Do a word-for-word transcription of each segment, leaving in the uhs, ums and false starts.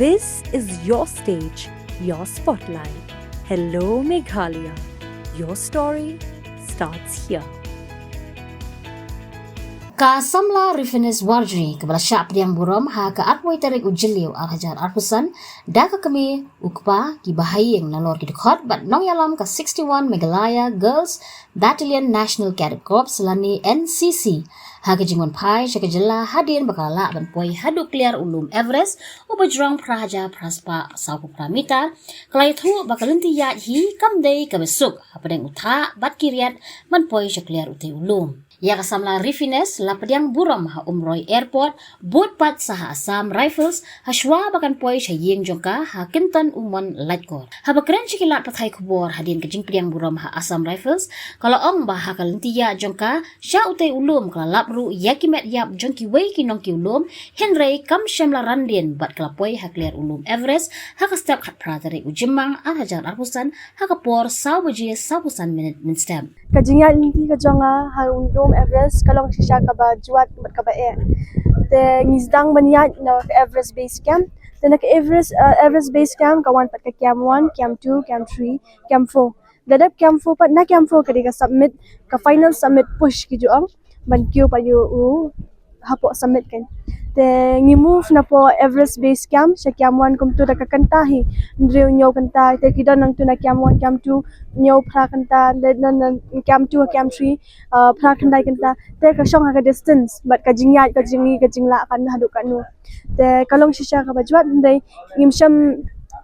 This is your stage, your spotlight. Hello, Meghalaya. Your story starts here. Ka samla Rufinus Warjri, kaba la shah pdiang burom ha ka arphew tarik u Jylliew ar hajar arphew san, da ka kmie, u kpa, ki bahaïing nalor ki dkhot bad nongïalam ka sixty-one Meghalaya Girls Battalion National Cadet Corps lane N C C, ha ka jingwan phai sha ka jylla hadien ba ka la lah ban poi haduh kliar u lum Everest, uba jrong phra hajar phra spah sawphew phra mitar. Ka la ïathuh ba ka lynti ïaid hi kam dei kaba suk hapdeng u thah bad ki riat ban poi sha kliar utei u lum. Ïa ka samla Rufinus la pdiang burom ha Umroi Airport, bud pat sa ha Assam Rifles, ha shuwa ba kan poi sha ïing jong ka ha Kinton Umon Laitkor. Haba kren sha ki lad pathai khubor hadien ka jingpdiang burom ha Assam Rifles, ka la ong ba ha ka lynti ïaid jong ka sha utei u lum ka la lap ruh ïa ki met ïap jong kiwei ki nongkiew lum, hynrei kam shym la randien bad ka la poi ha kliar u lum Everest ha ka step khatphra tarik u Jymmang ar hajar arphew san, ha ka por saw baje sawphew san minit mynstep. Ka jingïaid lynti ka jong nga ha u lum Everest ka long shisha kaba jwat bad kaba eh. Te ngi sdang ban ïaid na ka Everest Base Camp. Te na ka Everest, uh, Everest Base Camp ka wan pat ka Camp one, Camp two, Camp three, Camp four. Da dep Camp four pat, na Camp four ka dei ka summit, ka final summit push ki ju ong, ban kiew pat ïa u hapoh summit kan. Te ngi move na poh Everest Base Camp sha Camp one kumtu da ka kynta hi, hynriew hynñiew kynta. Te ki don nangtu na Camp one, Camp two, hynñiew phra kynta, te don na Camp two, Camp three, uh, phra khyndai kynta. Te ka shong ha ka distance bad ka jingïaid, ka jingïaid, ka jinglah katno haduh katno. Te ka long shisha kaba jwat, hynrei ngim shym,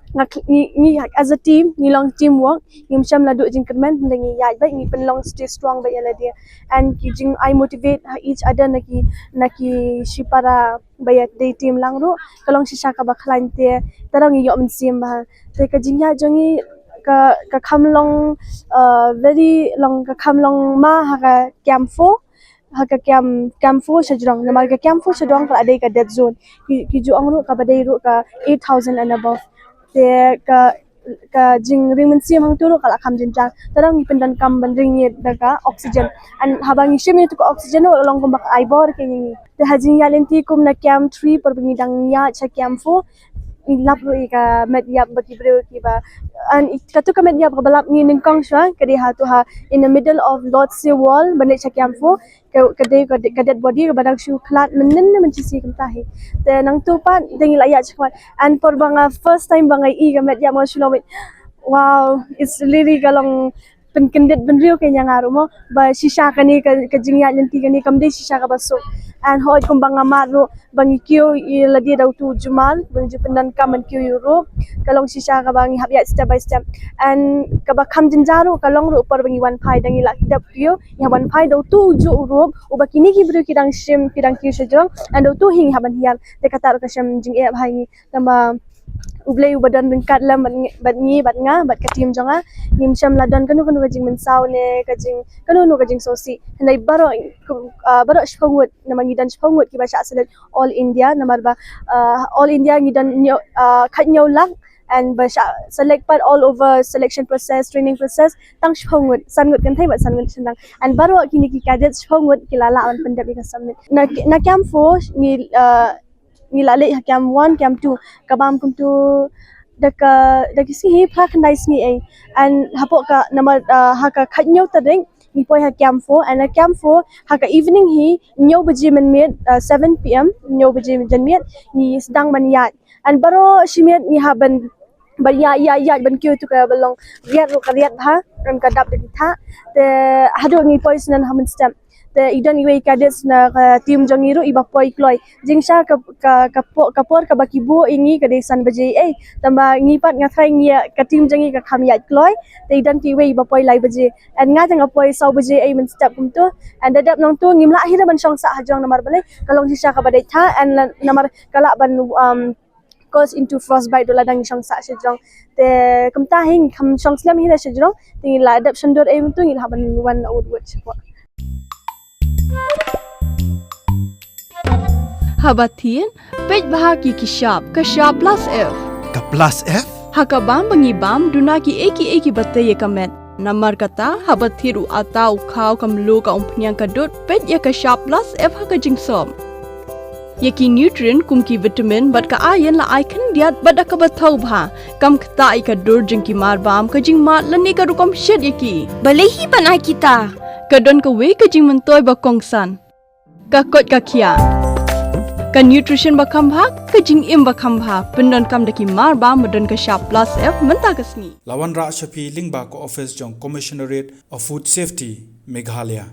nga, ngi, ngi as a team ngi long teamwork. Ngim shym la duh jingkyrmen, hynrei ngi ïaid bad ngi pynlong stay strong bad ïa lade. And ki jingai motivate ha each other na ki, na ki shipara ba ïa dei team lang ruh ka long shisha kaba khlaiñ. Te tang ngi ïoh mynsiem bha. Te ka jingïaid jong ngi ka, ka kham long, uh, very long, ka kham long ma ha ka Camp four. Ha ka Camp, Camp four shajrong, namar ka Camp four shajrong ka la dei ka dead zone. Ki, ki ju ong ruh kaba dei ruh ka eight thousand and above. Te ka, ka jingring mynsiem hangtu ruh ka la kham jynjar. Tang ngi pyndonkam ban ring ïa da ka oxygen. And haba ngi shim ïa tu ka oxygen ruh long kumba ka ai bor ka ïa ngi. Te ha jingïaid lynti kum na Camp three por ba ngi dang ïaid sha Camp four, ngi lap ruh ïa ka met ïap ba ki briew kiba, and katu ka met ïap kaba lap ngi nyngkong shuwa ka dei ha tu ha, in the middle of Lhotse Wall, ban leit sha Camp four. Ka, ka dei, ka dei, ka dead body kaba dang shu khlad mynnin ne mynshi shi kumta hi. Te nangtu pat te ngi la ïaid shakhmat. And por ba nga first time ba nga i ka met ïap nga shu long, wow, it's really ka long pynkyndit bynriew ka ïa nga ruh mo, ba shisha kane ka, ka jingïaid lynti kane kam dei shisha kaba suk. And hooid kumba nga mad ruh ba ngi kiew ïa lade da utu u jumar, ba ngi ju pyndonkam ban kiew ïa u rope, ka long shisha kaba ngi hap ïaid step by step. And kaba kham jynjar ruh ka long ruh por ba ngi wan phai, da ngi la dep kiew ngi hap wan phai da utu u juh u rope uba kine ki briew ki dang shim, ki dang kiew shajrong, and da utu hi ngi hap ban hiar. Te kata ruh ka shem jingeh bha ïa ngi. Tangba U Blei uba don ryngkat lem bad ngi, bad ngi, bad nga, bad ka team jong nga. Ngim shym la don kano kano ka jingmynsaw ne ka jing, kano kano ka jingsngewsih. Hynrei baroh, ah, baroh shiphew ngut, namar ngi don shiphew ngut kiba shah select All India, namar ba, ah, All India ngi don hynñiew, ah, khathynñiew lak, and ba shah select pat all over selection process, training process, tang shiphew ngut, san ngut kynthei bad san ngut shynrang. And baroh kine ki cadets shiphew ngut ki la lah ban pyndep ïa ka summit. Na, na Camp four ngi, ah, ngi la leit ha Camp one, Camp two. Ka bam kumtu da ka, da ki sngi hi phra khyndai sngi ei. And hapoh ka, namar, ah, ha ka khathynñiew tarik ngi poi ha Camp four, and ha Camp four ha ka evening hi, hynñiew baje mynmiet, ah, seven P M, hynñiew baje janmiet ngi sdang ban ïaid. And baroh shi miet ngi hap ban, ban ïaid, ïaid, ïaid ban kiew tu kaba long riat ruh ka riat bha, kan ka dap da ki thah. Te haduh ngi poi shen ha mynstep, te i don iwei i cadets na ka team jong ngi ruh iba poi kloi. Jingshisha ka, ka, ka por, ka por kaba ki buh ïa ngi ka dei san baje ei. Tangba ngi pat nga tharai ngi, ka team jong ngi ka kham ïaid kloi. Te i don iwei iba poi lai baje. And nga te nga poi saw baje ei mynstep kumtu. And da dep nangtu ngim lah hi ruh ban shong sah hajrong namar balei ka long shisha kaba dei thah, and la, namar ka lah ban, um, cause into frostbite ruh lada ngi shong sah shajrong. Te kumta hi ngi kham shong slem hi ruh shajrong, te ngi la dep shon dur ei myntu ngi la hap ban wan wut wut shapoh. Haba thied, peit bha ki, ki shap, ka shap plus F. Ka plus F? Ha ka bam ba ngi bam, duna kiei kiei kiba tei ïa ka met. Namar kata, haba thied u atta, u khaw, ka mluh, ka umphniang, ka dud, peit ïa ka shap plus F ha ka jingsop. Ïa ki nutrient kum ki vitamin bad ka iron la ai khyndiat bad da kaba thaw bha, kam ktah ïa ka dur jong ki marbam, ka jingmad lane ka rukom shet ïa ki. Balei hi ban ai kita? Ka don kawei ka jingmyntoi ba kongsan. Ka koit ka khiah. Ka nutrition ba kham bha, ka jingim ba kham bha, pyndonkam da ki marbam ba don ka shap plus F mynta ka sngi. La wanrah sha phi lyngba ka office jong Commissionerate of Food Safety, Meghalaya.